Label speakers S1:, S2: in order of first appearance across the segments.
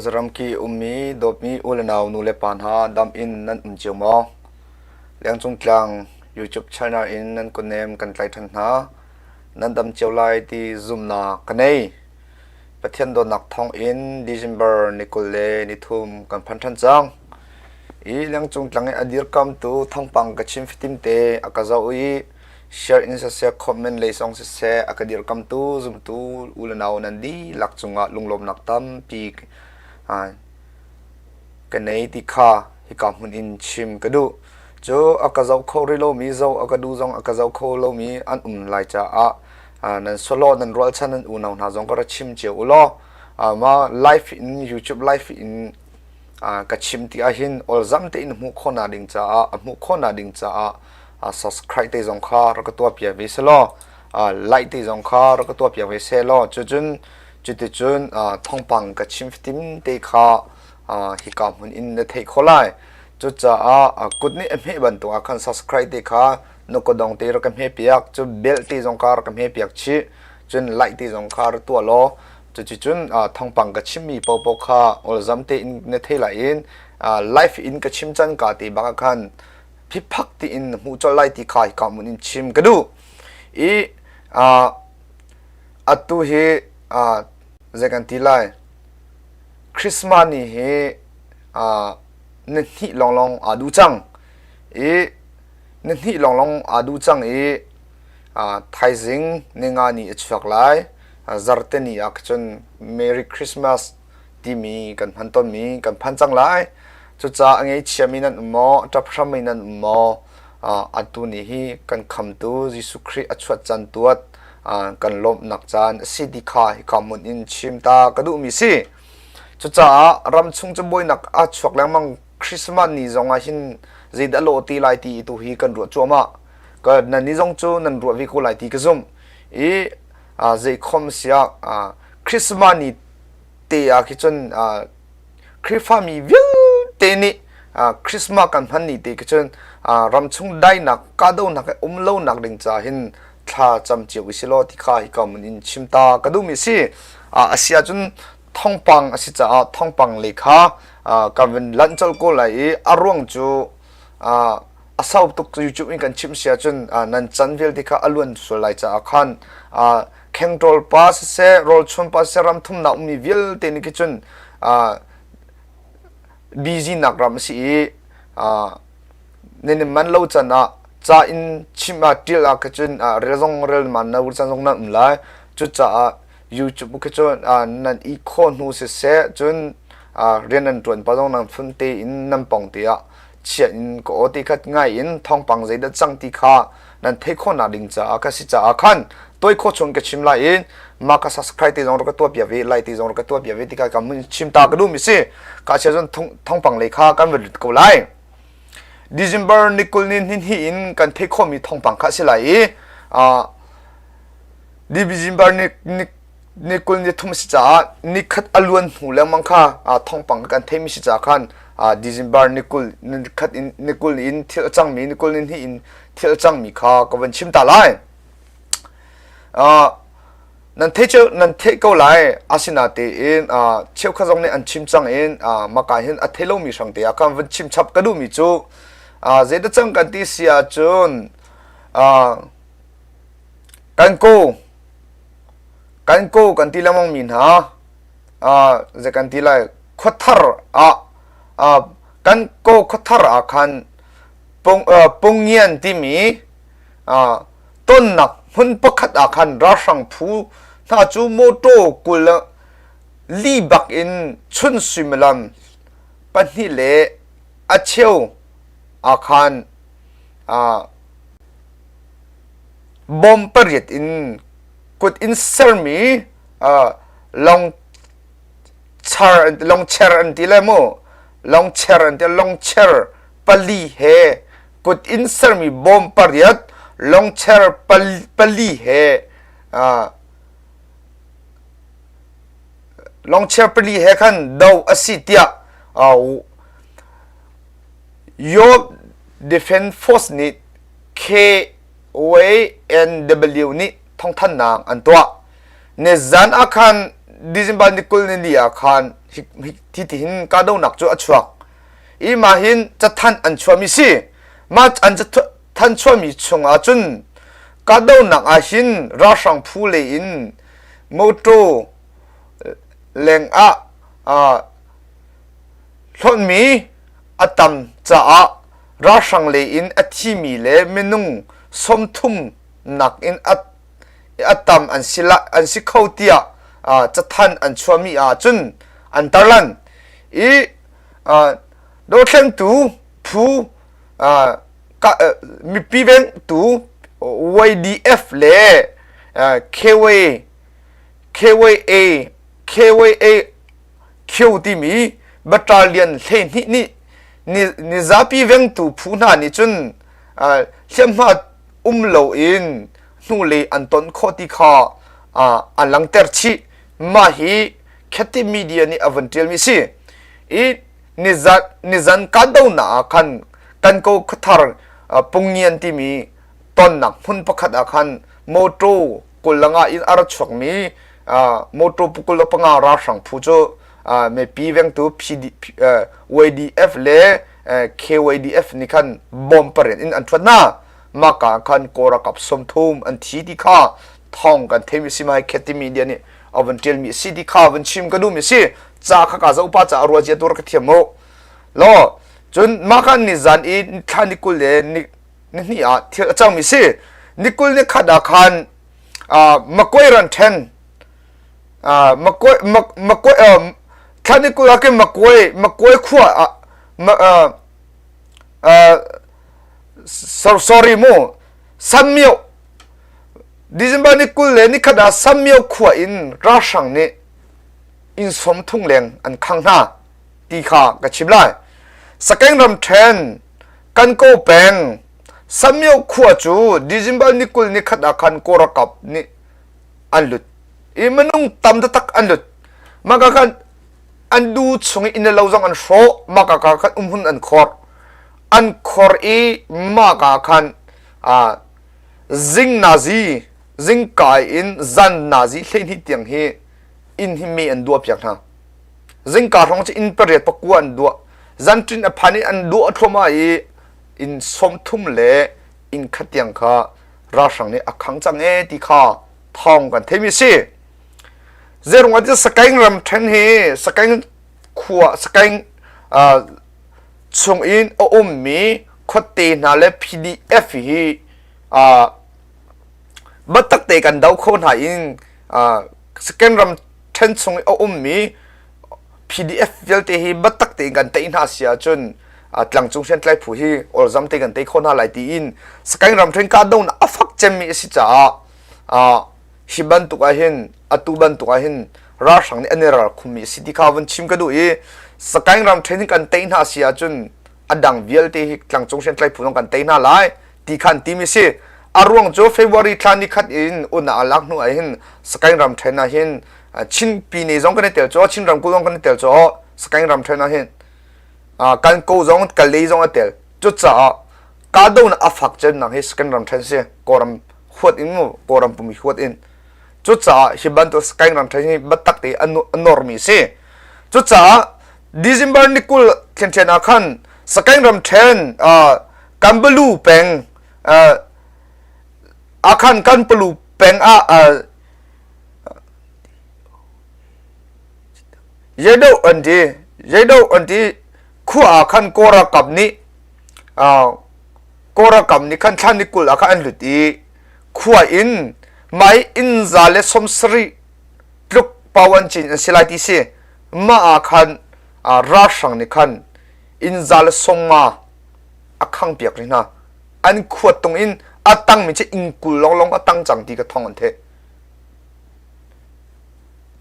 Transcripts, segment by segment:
S1: Khuazaram ki ummi dawtmi u le nau nu le pa hna dam in nan um cio maw? Lengcung tlang YouTube channel in nan kutnem kan tlai ṭhan hna. Nan dam cio lai ti zumhnak ka nei. Pathian dawtnak thawng in December ni 23 kan phan ṭhan cang. I lengcung tlang i a dirkamtu thawngpang ka chim fatim te a ka zoh i share in siseh comment lei zong siseh a ka dirkamtu zumtu u le nau nan dihlak cungah lunglawmnak tampi ka nei ti kha hika hmun in chim ka duh. Cu a ka zoh kho rih lomi zoh a ka duh zong a ka zoh kho lomi an um lai caah nan sawhlaw nan rualchan nan unau hna zong ka ra chim cio u law mah live in YouTube live in ka chim ti ahhin olzam tein hmuh khawhnak ding caah a hmuh khawhnak ding caah subscribe te zong kha rak ka tuah piak ve selaw like te zong kha rak ka tuah piak ve selaw cucun cuticun thawngpang ka chim fatim te kha hika hmun in na theih khawh lai. Cucaah kut nih a hmeh bantuk ah khan subscribe te kha na kutdong te rak ka hmeh piak, cu bell te zong kha rak ka hmeh piak chih, cun like te zong kha rak tuah law cuticun thawngpang ka chimmi paohpaoh kha olzam tein na thei lai in live in ka chim can ka te bak ah khan phiphak tiin na hmuh colh lai ti kha hika hmun in chim ka duh. I atu hi zei kan ti lai Christmas ni hi na hnih lawnglawng aa duh cang i na hnih lawnglawng aa duh cang i thaizing ninga ni a chuak lai. Zarte ni ah cun Merry Christmas timi kan hman tawnmi kan phan cang lai. Cucaah a ngeichiami nan um maw, ṭap hrammi nan um maw, atu ni hi kan khamtu Jesuh Khrih a chuat caan tuat kan lawmhnak caan a si ti kha hika hmun in chim ta ka duhmi si. Cucaah ramchung cabuainak a chuak lengmang Christmas ni zong ah hin zeidah lawh ti lai ti tu hi kan ruah cuahmah. Ka nan ni zong cu nan ruah ve ko lai ti ka zumh. I zeikhom siah Christmas ni te ah khi cun Khrihfami vialte nih Christmas kan hman ni te khi cun ramchung dainak kahdohnak he um lonak ding ca hin thla cam cio i si law ti kha hika mun in chim ta ka duhmi si. A si ahcun thawngpang a si caah thawngpang le kha ka vun lanh colh ko lai i a ruang cu a sau tuk YouTube in kan chimh si ahcun nan can vialte kha a luan sual lai caah khan khengṭawl pa siseh rawlchuan pa siseh ram thumnak ummi vialte nih khi cun busy nak ram a si i nan i man lo can ah ca in chim ah ṭial ah kha cun rel zong rel man na caan zong nan um lai. Cucaah YouTube khi cun nan i khawh hnu siseh cun rian nan ṭuan pa zong nan phun tein nan pong te ah chia in ka aw ti khat ngai in thawngpang zeidah cang ti kha nan theih khawhnak ding caah ka si caah khan toi khawh chung ka chim lai in ma ka subscribe te zong rak ka tuah piak ve like te zong rak ka tuah piak ve ti kha ka mun chim ta ka duh mi si ka chia cun thawngpang lei kha kan van lut ko lai. December ni 20 ni hnih in kan theih khawhmi thawngpang kha si lai i December ni ni 23 si caah nikhat a luan hnu lengmang kha thawngpang kan theihmi si caah khan December ni 20 ni khat in ni 20 in thil a cangmi ni 20 ni hnih in thil a cangmi kha ka van chim ta lai. Nan theih cio nan theih ko lai. Asinatein cheukhat zong nih an chim cang in maka hin a thei lomi hrang te ah khan van chim chap ka duhmi cu zeidah cang kan ti si ahcun kan ko kan ko kan ti lengmang mi hna zei kan ti lai khuathar ah kan ko khuathar ah khan Pungian timi tonnak hmun pakhat ah khan ralhrang phu hna cu mawṭaw 20 li bak in chun suimilam 2 le a cheu ah khan bom pariat in kut in sermi lawng longcher an ti le mu longcher an ti longcher pali he kut in sermi bom pariat longcher pali he longcher pali he khan do a si tiah York Defense Force nih KWNW nih thawngthanhnak an tuah. Nizan ah khan. December ni 20 ni ni ah khan hi ti hin kahdohnak cu a chuak. I mah hin cathanh an chuahmi si. Mah an cathanh chuahmi chungah cun kahdohnak ah hin ralhrang phu lei in motor lengah hlonhmi a tam caah ralhrang lei in a thimi le minung 30 nakin a tam an si an si kho tiah cathanh an chuahmi ah cun an tarlan i dothlentu phu mipi vengtu YDF le KWA KYA KYA Q timi battalion 12 nih nizapi vengtu phu hna nih cun hliamhma um loin hnulei an ton khawh ti kha an langhter chih. Mah hi Khetih media nih a vun ṭialmi si. I nizan, nizan kahdohnak ah khan Kankaw khuathar Pungngian timi tonnak hmun pakhat ah khan motor 25 in a ra chuakmi motor 25 ralhrang phu cu mipi vengtu PD, YDF le KYDF nih khan bom pariat in an ṭhuat hna. Mah ka khan Kawl ralkap 30 an thi ti kha thawng kan theimi si mai Khet timi India nih a van ṭialmi a si ti kha van chim ka duhmi a si. Ca kha ka zoh pa ca a ruah cia tur ka thiam mu. Law cun mah khan ni zan i thla ni 20 le ni ni hnih ah thil a cangmi si. Ni 20 ni khat ah khan Makoi ran ṭhen Makoi Makoi thla ni 20 ah khin Makoi Makoi khua ah sorry mu Sammyo December ni 20 le nikhat ah Sammyo khua in ralhrang nih inn 30 leng an khang hna ti kha ka chim lai. Sakeng ramṭhen Kankaw peng Sammyo khua cu December ni 20 nikhat ah khan Kawl ralkap nih an lut i minung tam taktak an lut. Mah ka khan an du chung i inn le lo zong an hrawh mah ka khan umhmun an khor an khor i mah ka khan zing nazi zingkai in zan nazi 12 tiang hi inn hi me an duah piak hna zingka hrawng cu inn pariat pakua an duah zanṭin a phan i an duah thluahmah i inn 30 le inn khat tiang kha ralhrang nih a khang cang e ti kha thawng kan theimi si Zeirung ah Sakaing ramṭhen hi Sakaing khua Sakaing chung in a ummi khuate hna le PDF hi biatak te kan doh kho hna in Sakaing ramṭhen chung i a ummi PDF vialte hi biatak tein kan tei hna si ahcun tlangcung hriamtlai phu hi olzam te kan tei kho hna lai tiin Sakaing ramṭhen kahdohnak a fak cemmi a si caah hi bantuk ah hin atu bantuk ah hin ralhrang nih an i ral khummi a si ti kha vun chim ka duh i Sakaing ram ṭhen hi kan tei hna si ahcun a dang vialte hi tlangcung hriamtlai phu zong kan tei hna lai ti kha an timi si. A ruang cu February thla ni khat in una a lak hnu ah hin Sakaing ram ṭhen ah hin Chin Pyine zong kan i tel cu Chin ramkulh zong kan i tel cu Sakaing ram ṭhen ah hin kan ko zong Kalay zong a tel. Cucaah kahdohnak a fak cemnak hi Sakaing ram ṭhen si Kawlram huat in mu Kawlram pumi huat in cucaah hi bantuk Sakaing ram ṭhen hi biatak te a normi si cucaah December ni 20 thlenṭhen ah khan Sakaing ram ṭhen Kanbalu peng ah khan Kanpalu peng ah Yedo an ti Yedo an ti khua ah khan Kawl ralkap nih Kawl ralkap nih khan thla ni 20 ah khan an lut i khua in mai inn 170 tluk pawan cin an si lai ti si mah ah khan ralhrang nih khan inn 150 a khang piak rih hna an khua tung in a tangmi cu inn 20 lawnglawng a tang cang ti ka thawng an theih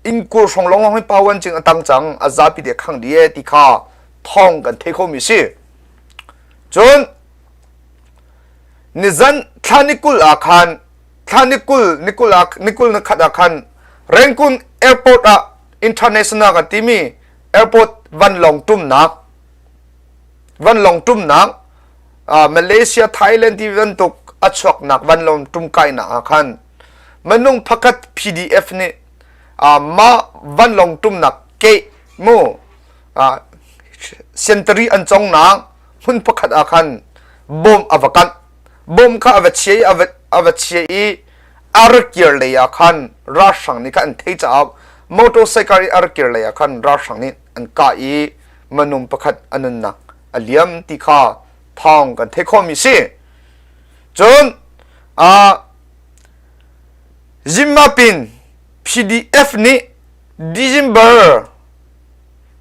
S1: inn 20 hrawng lawnglawng hi pawan cing a tang cang a zapi te khang dih e ti kha thawng kan thei khomi si Cun nizan thla ni 20 ah khan thla ni 20 ni 20 ah ni 20 ni khat ah khan Rangoon airport ah international kan timi airport vanlawng tumnak vanlawng tumnak Malaysia Thailand ti bantuk a chuaknak vanlawng tum kainak ah khan minung pakhat PDF nih. Mah vanlawng ṭumnak keh mu sentari an congnak hmun pakhat ah khan bom a va kanh. Bom kha a va chia i a va chia i a ra kir lei ah khan ralhrang nih khan an thei caah motorcycle i a ra kir lei ah khan ralhrang nih an kah i minung pakhat a nunnak a liam ti kha thawng kan theih khawhmi si. Cun Zimbabwe PDF nih December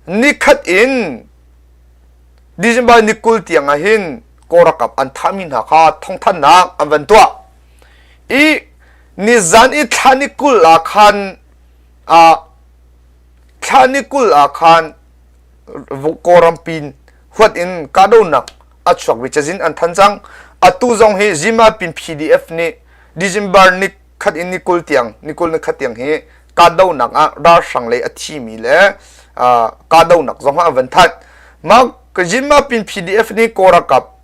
S1: nikhat in December ni 20 tiang ah hin Kawlralkap an thahmi hna kha thawngthanhnak an van tuah. I nizan i thla ni 20 ah khan thla ni 20 ah khan Kawlram pin huat in kahdohnak a chuakmi cazin an than cang. Atu zong hi Zimapin PDF nih December ni khat in ni 20 tiang ni 20 ni khat tiang hi kahdohnak ah ralhrang lei a thimi le kahdohnak zong ah an van thanh. Mah Zimapin PDF nih Kawlralkap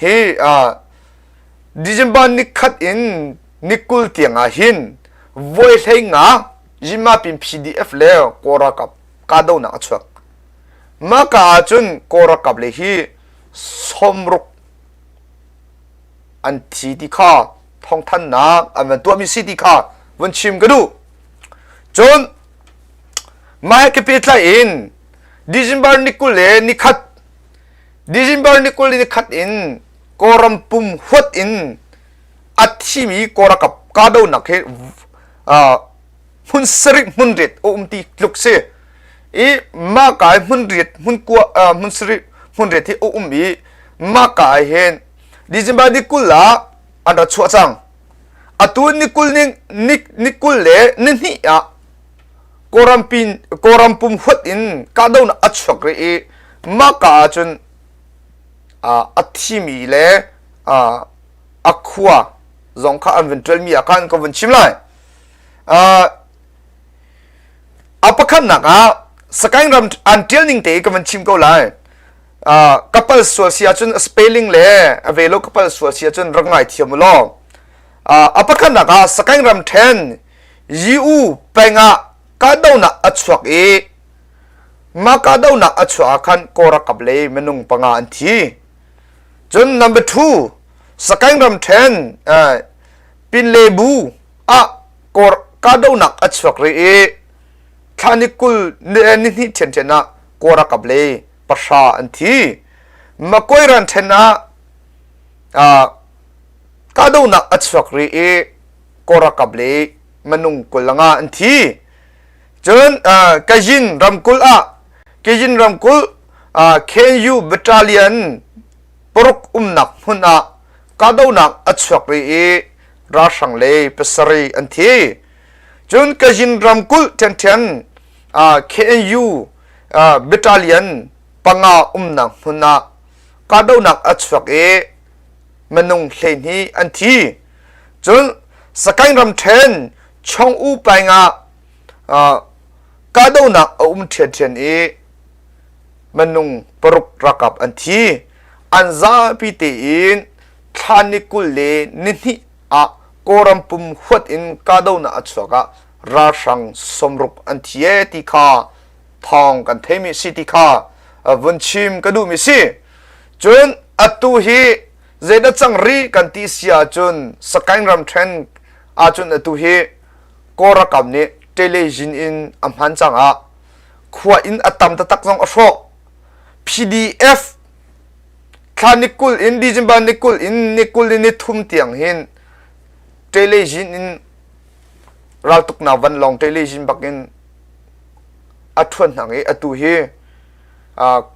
S1: hi December ni khat in ni 20 tiang ah hin voi hlei nga Zimapin PDF le Kawlralkap kahdohnak a chuak. Mah ka ahcun Kawl ralkap le hi 60 an thi ti kha thawngthannak an van tuahmi si ti kha vun chim ka duh. Cun mah he ka pehtlai in December ni 20 le ni khat December ni 20 le ni khat in Kawlram pum huat in a thimi Kawl ralkap kahdohnak hi hmun sarih hmun riat a um ti tluk si i mah ka i hmun riat hmun kua hmun sarih hmun riat hi a um i mah ka ah hin December ni 20 ah an ra chuah cang atu ni 20 ni ni ni 20 le ni hnih ah Kawlram pin Kawlram pum huat in kahdohnak a chuak rih i mah ka ah cun a thimi le a khua zong kha an vun ṭuanmi ah khan ka vun chim lai. A pakhatnak ah Sagaing ram an ṭial ning te ka van chim ko lai. Ka pal sual si ahcun spelling le a ve lo ka pal sual si ahcun rak ngai thiam u law. A pakhatnak ah Sagaing ram ṭhen Yu peng ah kahdohnak a chuak i mah kahdohnak a chuah ah khan Kawl ralkap lei minung panga an thi. Cun number two Sagaing ram ṭhen Pinlebu ah kahdohnak a chuak rih i thla ni 20 ni hnih ṭhianṭhian ah Kawl ralkap lei pahra an thi. Makoi ran ṭhen ah kahdohnak a chuak rih i Kawl ralkap lei minung 25 an thi. Cun Kayin ramkulh ah Kayin ramkulh KNU Battalion paruk umnak hmun ah kahdohnak a chuak rih i ralhrang lei pasarih an thi. Cun Kazin ramkulh ṭhianṭhian KNU battalion panga umnak hmun ah kahdohnak a chuak i minung 12 an thi. Cun Sagaing ramṭhen Chong-U peng ah kahdohnak a um ṭhianṭhian i minung paruk ralkap an thi. An zapi tein thla ni 20 le ni hnih ah Kawlram pum huat in kahdohnak a chuak ah ralhrang 60 an thi e ti kha thawng kan theimi si ti kha vun chim ka duhmi si. Cun atu hi zeidah cang rih kan ti si ahcun Sagaing ramṭhen ahcun atu hi Kawl ralkap nih television in a hman cang ah khua inn a tam taktak zong a hrawh. PDF thla ni 20 in December ni 20 in ni 20 in ni thum tiang hin television in raltuknak vanlawng television bak in a ṭhuan hna i atu hi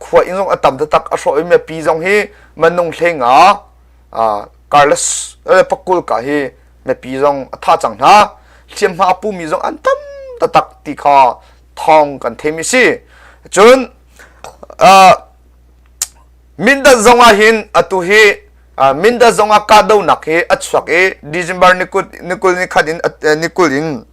S1: khua inn zong a tam taktak a hrawh i mipi zong hi manung hlenga Carlos pakul ka hi mipi zong a tha cang hna hliamhma a pumi zong an tam taktak ti kha thawng kan theimi si cun Mindat zong ah hin atu hi Mindat zong ah kahdohnak hi a chuak i December ni 20 ni khat in ni 20 in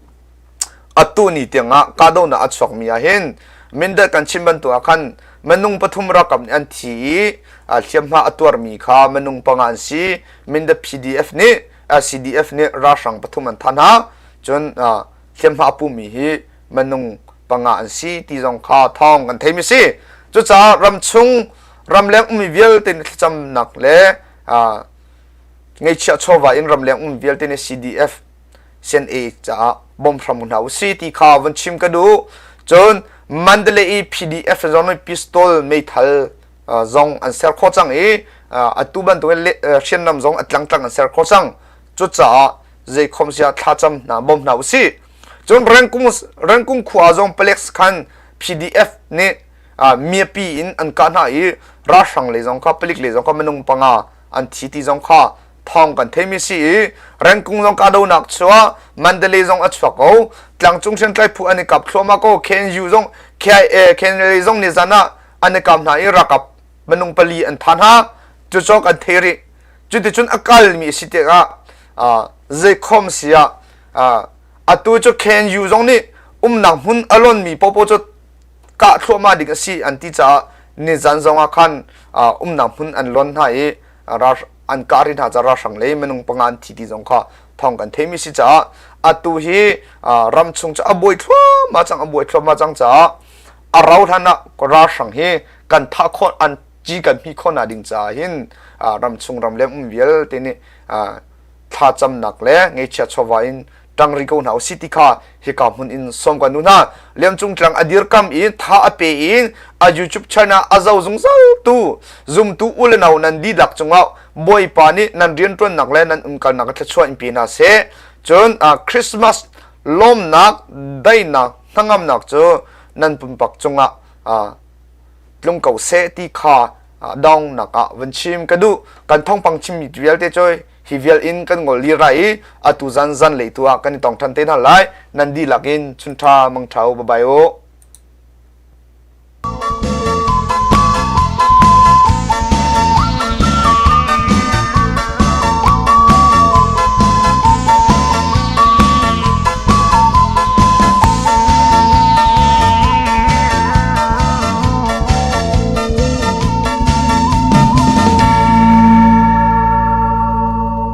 S1: atu ni tiang ah kahdohnak a chuakmi ah hin Mindat kan chim bantuk ah khan minung pathum ralkap nih an thi i hliamhma a tuarmi kha minung panga an si. Mindat PDF nih CDF nih ralhrang pathum an thah hna. Cun hliamhma a pumi hi Minung panga an si ti zong kha thawng kan theimi si. Cucaah ramchung ramleng ummi vialte nih thlacamnak le ngeihchiah chawva in ramleng ummi vialte nih CDF CNA caah bawm hram hna usih ti kha vun chim ka duh. Cun Mandalay i PDF zong nih pistol meithal zong an ser khawh cang i atu bantukin hriamnam zong a tlangtlang an ser khawh cang. Cucaah zeikhom sia thlacam hna bawm hna usih. Cun Rengkung Rengkung khua zong palek khan PDF nih miapi in an kah hna i ralhrang lei zong kha palik lei zong kha minung panga an thi ti zong kha thawng kan theimi si i Rengkung zong kahdohnak chuah Mandalay zong a chuak ko tlangcung hriamtlai phu an i kap thluahmah ko KNU zong KIA KNLA zong nizan ah an i kap hna i ralkap minung pali an tha hna cucu kan thei rih cuticun a kalmi a si tikah zeikhom si ah atu cu KNU zong nih umnak hmun a lonmi popo cu kah thluahmah ding a si an ti caah nizan zong ah khan umnak hmun an lon hna i an kah rih hna caah ralhrang lei minung panga an thi ti zong kha thawng kan theimi si caah atu hi ramchung cu a buai thluahmah cang a buai thluahmah cang caah a rau hlan ah ralhrang hi kan thah khawh an ci kan hmi khawh hna ding caah hin ramchung ramleng um vialte nih thlacamnak le ngeichia chawva in ṭang ri ko hna usih ti kha hika hmun in sawm kan duh hna. Liamcung tlang a dirkam i tha a pe in a YouTube channel a zo zungzal tu zumtu u le nau nan dihlak cungah Bawipa nih nan rianṭuannak le nan umkalnak a thluachuah in pe hna seh. Cun Christmas lawmnak, daihnak, hnangamnak cu nan pumpak cungah tlung ko seh ti kha dongnak ah van chim ka duh. Kan thawngpang chimmi vialte cu hi vial in kan ngol lira i atu zan zan lei tu ah kan i tong ṭhan te hna lai. Nan dihlak in chunṭha mangṭha u bye bye u.